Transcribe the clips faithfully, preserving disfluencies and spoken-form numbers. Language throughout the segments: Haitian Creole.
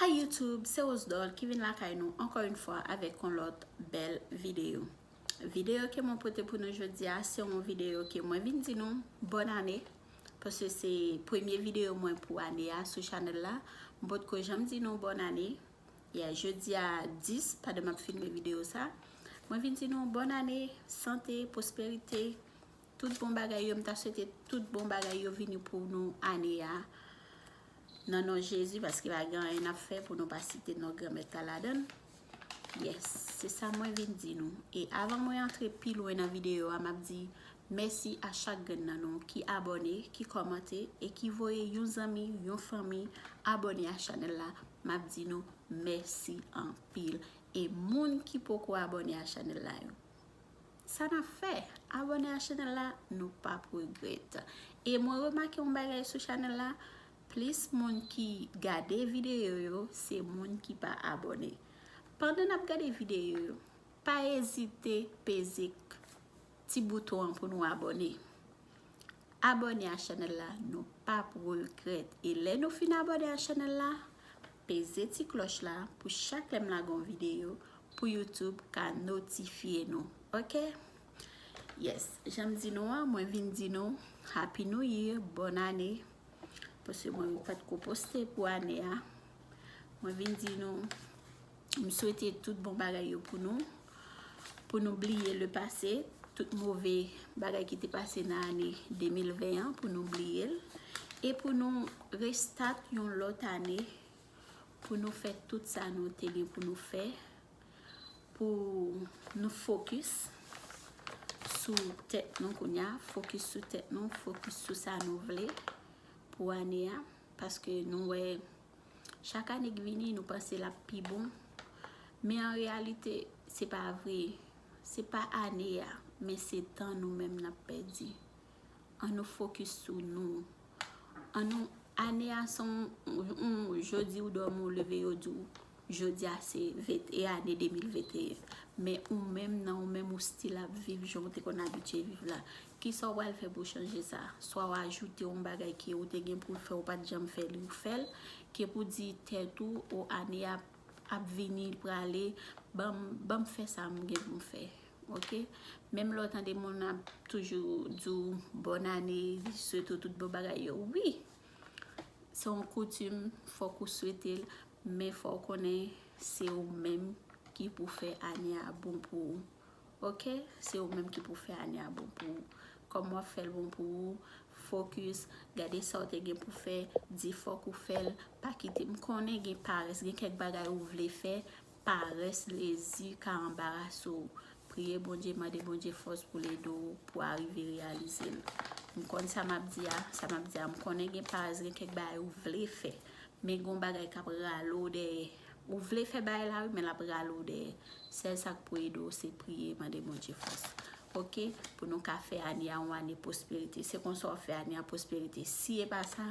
Hi YouTube, se Rose Doll ki vin lakay nou ankò yon fwa avèk yon lòt bèl videyo. Videyo ke mwen pote pou nou jodi a, se yon videyo ke mwen vin di nou bòn ane, paske se premye videyo mwen pou ane a sou chanèl la. Mwen potko janm di nou bòn ane. Yeah, jodi a dis, pandan m ap filme videyo sa, mwen vin di nou bòn ane, sante, pwosperite, tout bon bagay yo. M ta swete tout bon bagay yo vini pou nou ane a. Nan non Jezi, paske pa gen anyen n ap fè pou nou pa site non Granmèt la ladan l. Yes, se sa mwen vin di nou. E avan mwen antre pi lwen nan videyo a, m ap di mèsi a chak grenn nan nou ki abòne, ki kòmante e ki voye yon zanmi, yon fanmi abòne a chanèl la. M ap di nou mèsi anpil. E moun ki poko abòne a chanèl la yo, sa n ap fè? Abòne a chanèl la, nou p ap regrèt. E mwen remake yon bagay sou chanèl la, plis moun ki gade videyo yo, se moun ki pa abòne. Pandan n ap gade videyo yo, pa ezite peze ti bouton an pou nou abòne. Abòne a chanèl la, nou p ap regrèt. E lè nou fin abòne a chanèl la, peze ti klòch la pou chak lè m lage yon videyo pou YouTube ka notifye nou. Oke? Yes, jan m di nou an, mwen vin di nou Happy New Year, bòn ane. Paske mwen pa t ko poste pou ane a. Mwen vin di nou, m swete tout bon bagay yo pou nou. Pou nou bliye le pase, tout move bagay ki te pase nan ane de mil ven an, pou nou bliye l. E pou nou restart yon lòt ane, pou nou fè tout sa nou te gen pou nou fè, pou nou fokis sou tèt nou kounye a, fokis sou tèt nou, fokis sou sa nou vle pou ane a, paske nou wè chak ane k vini, nou panse l ap pi bon, men an reyalite, se pa vre. Se pa ane a, men se tan nou menm n ap pèdi. Ann nou fokis sou nou. Ann nou, ane a se yon, yon, jodi ou dòmi ou leve yo di w, jodi a se ven, e ane de mil venteyen. Men ou menm nan ou menm ou still ap viv jan w te konn abitye viv la. Kisa w pral fè pou chanje sa? Swa w ajoute yon bagay ke ou te gen pou w fè, ou pa t janm fè li, ou fè l, ke pou di tèt ou, o ane a ap vini, l prale, ban m, ban m fè sa m gen pou m fè. Oke? Menm lè w tande moun ap toujou di w bòn ane, li swete w tout bon bagay yo. Wi, se yon koutim, fòk ou swete l, men fò w konnen se ou menm ki pou fè ane a bon pou ou. Oke? Se ou menm ki pou fè ane a bon pou ou. Kòman w ap fè l bon pou ou? Fokis, gade sa w te gen pou fè, di fòk ou fè l, pa kite. M konnen gen parès, gen kèk bagay ou vle fè, parès, lezi ka anbarase w. Priye Bondye, mande Bondye fòs pou l ede w pou w arive reyalize l. M konn sa m ap di a, sa m ap di a, m konnen gen parès, gen kèk bagay ou vle fè, men gen yon bagay k ap rale w dèyè. Ou vle fè bagay la wi, men l ap rale w dèyè. Sèl sa k pou ede w, se priye, mande Bondye fòs. Oke? Pou nou ka fè ane a yon ane pwosperite. Se konsa w ap fè ane a pwosperite. Si e pa sa,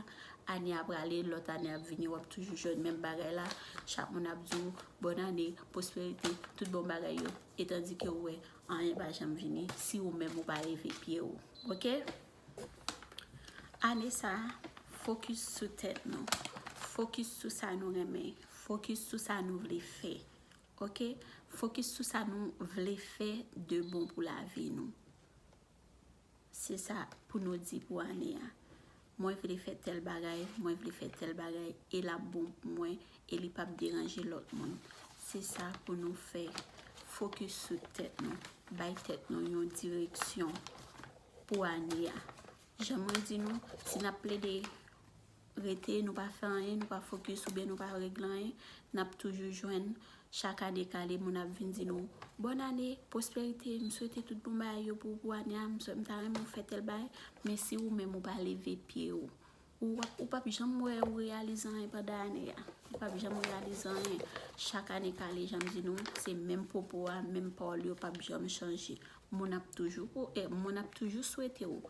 ane a prale, lòt ane ap vini, w ap toujou jwenn menm bagay la. Chak moun ap di w, bòn ane, pwosperite, tout bon bagay yo. E tandike ou wè, anyen pa janm vini, si ou menm ou pa leve pye w. Oke? Ane sa a, fokis sou tèt nou. Fokis sou sa nou renmen. Fokis sou sa nou vle fè. Oke? Fokis sou sa nou vle fè de bon pou lavi nou. Se sa pou nou di pou ane a. Mwen vle fè tèl bagay, mwen vle fè tèl bagay, e l ap bon pou mwen, e li p ap deranje lòt moun. Se sa pou nou fè. Fokis sou tèt nou. Bay tèt nou yon direksyon pou ane a. Jan mwen di nou, si n ap plede rete, nou pa fè anyen, nou pa fokis oubyen nou pa regle anyen, n ap toujou jwenn chak ane k ale, moun ap vin di nou, bòn ane, pwosperite, m swete tout bon bagay yo pou ou pou ane a, m swete, m ta renmen w fè tèl bagay, men si ou menm ou pa leve pye w, ou, w ap, ou p ap janm wè ou reyalize anyen pandan ane a. Ou p ap janm reyalize anyen. Chak ane k ale, jan m di nou, se menm pwopo a, menm pawòl yo p ap janm chanje. Moun ap toujou, eh, moun ap toujou swete w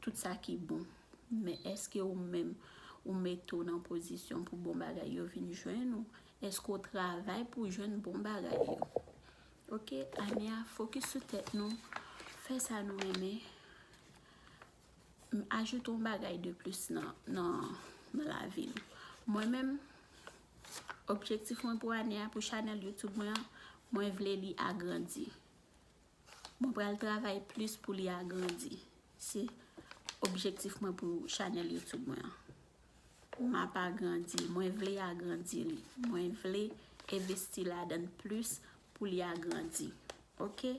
tout sa ki bon. Men èske ou menm, ou mete w nan pozisyon pou bon bagay yo vin jwenn ou? Èske w travay pou w jwenn bon bagay yo? Oke, ane a, fokis sou tèt nou. Fè sa nou renmen. M ajoute yon bagay de plis nan, nan, nan lavi nou. Mwen menm, Objektif mwen pou ane a, pou chanèl YouTube mwen an, mwen vle li agrandi. Mwen pral travay plis pou li agrandi. Se objektif mwen pou chanèl YouTube mwen an. M ap agrandi, mwen vle agrandi li. Mwen vle envesti ladan l plis pou li agrandi. Oke?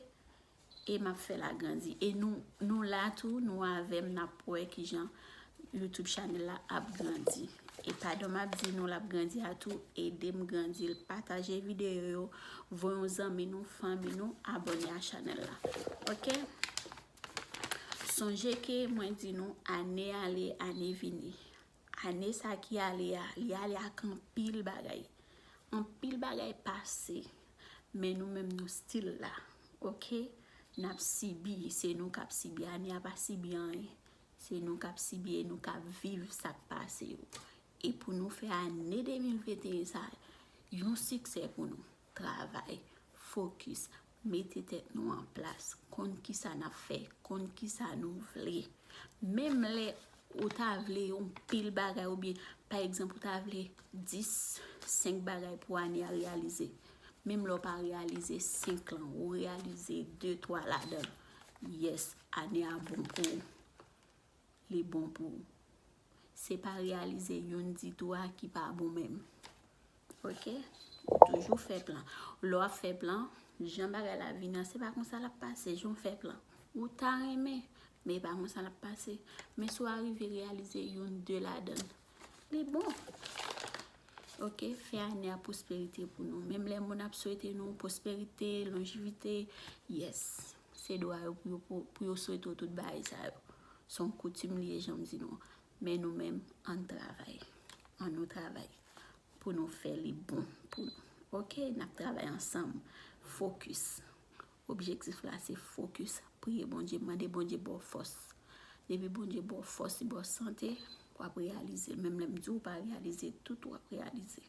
E m ap fè l agrandi. E nou, nou la tou, nou avè m, n ap wè kijan YouTube chanèl la ap grandi. E padan m ap di nou l ap grandi a tou, ede m grandi l, pataje videyo yo, voye yon zanmi nou, fanmi nou, abòne a chanèl la. Oke? Sonje ke mwen di nou, ane ale, ane vini. Ane sa ki ale a, li ale ak anpil bagay. Anpil bagay pase. Men nou menm nou still la. Oke? N ap sibi, se nou k ap sibi. Ane a pa sibi anyen. Se nou k ap sibi e nou k ap viv sa k pase yo. E pou nou fè ane de mil venteyen sa, yon siksè pou nou. Travay, fokis, mete tèt nou an plas, konn kisa n ap fè, konn kisa nou vle. Menm lè ou ta vle yon pil bagay, oubyen, pa egzanp, ou ta vle dis, senk bagay pou ane a reyalize. Menm lè w pa reyalize senk lan, ou reyalize de, twa ladan l. Yes, ane a bon pou ou. Li bon pou ou. Se pa reyalize youn ditou a ki pa bon menm. Oke? Toujou fè plan. Lè w ap fè plan, jan bagay la vin an, se pa konsa l ap pase, jan w fè plan. Ou ta renmen, men e pa konsa l ap pase. Men si w arive reyalize youn, de ladan l, li bon. Oke? Fè ane a pwosperite pou nou. Menm lè moun ap swete nou pwosperite, lonjevite, yes. Se dwa yo pou yo, pou, pou yo swete w tout bagay sa yo. Se yon koutim li ye, jan m di nou. Men nou menm, ann travay. Ann nou travay pou nou fè li bon pou nou. Oke, n ap travay ansanm. Fokis. Objektif la se fokis. Priye Bondye, mande Bondye ba w fòs. Depi Bondye ba w fòs, li ba w sante, w ap reyalize l. Menm lè m di w pa reyalize tout, w ap reyalize.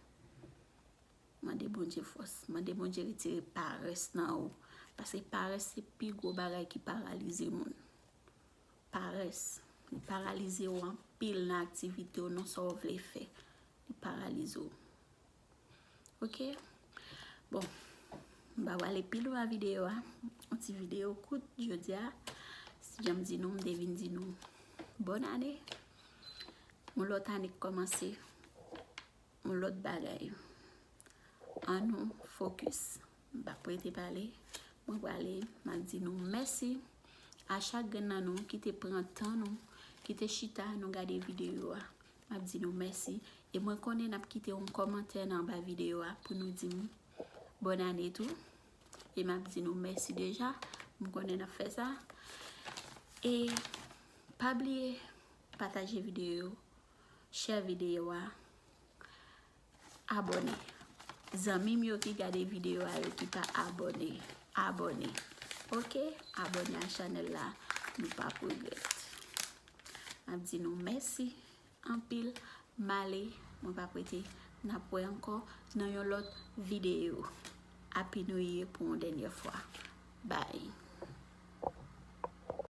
Mande Bondye fòs. Mande Bondye retire parès nan ou. Paske parès se pi gwo bagay ki paralize moun. Parès. Li paralize w anpil nan aktivite w, nan sa w vle fè. Li paralize w. Oke? Bon, m pa prale pi lwen nan videyo a. Yon ti videyo kout jodi a. Jan m di nou, m te vin di nou bòn ane. Yon lòt ane k kòmanse. Yon lòt bagay. Ann nou fokis. M p ap rete pale. Mwen prale, m ap di nou mèsi a chak grenn nan nou ki te pran tan nou, ki te chita nou gade videyo a. M ap di nou mèsi. E mwen konnen n ap kite yon kòmantè nan anba videyo a pou nou di m bòn ane tou. E m ap di nou mèsi deja. M konnen n ap fè sa. E pa bliye pataje videyo yo, share videyo a, abòne. Zanmi m yo ki gade videyo a yo ki pa abòne, abòne. Oke? Abòne a chanèl la, nou p ap regrèt. M ap di nou mèsi anpil. M ale, mwen p ap rete. N ap wè ankò nan yon lòt videyo. Happy New Year pou yon dènyè fwa. Bye.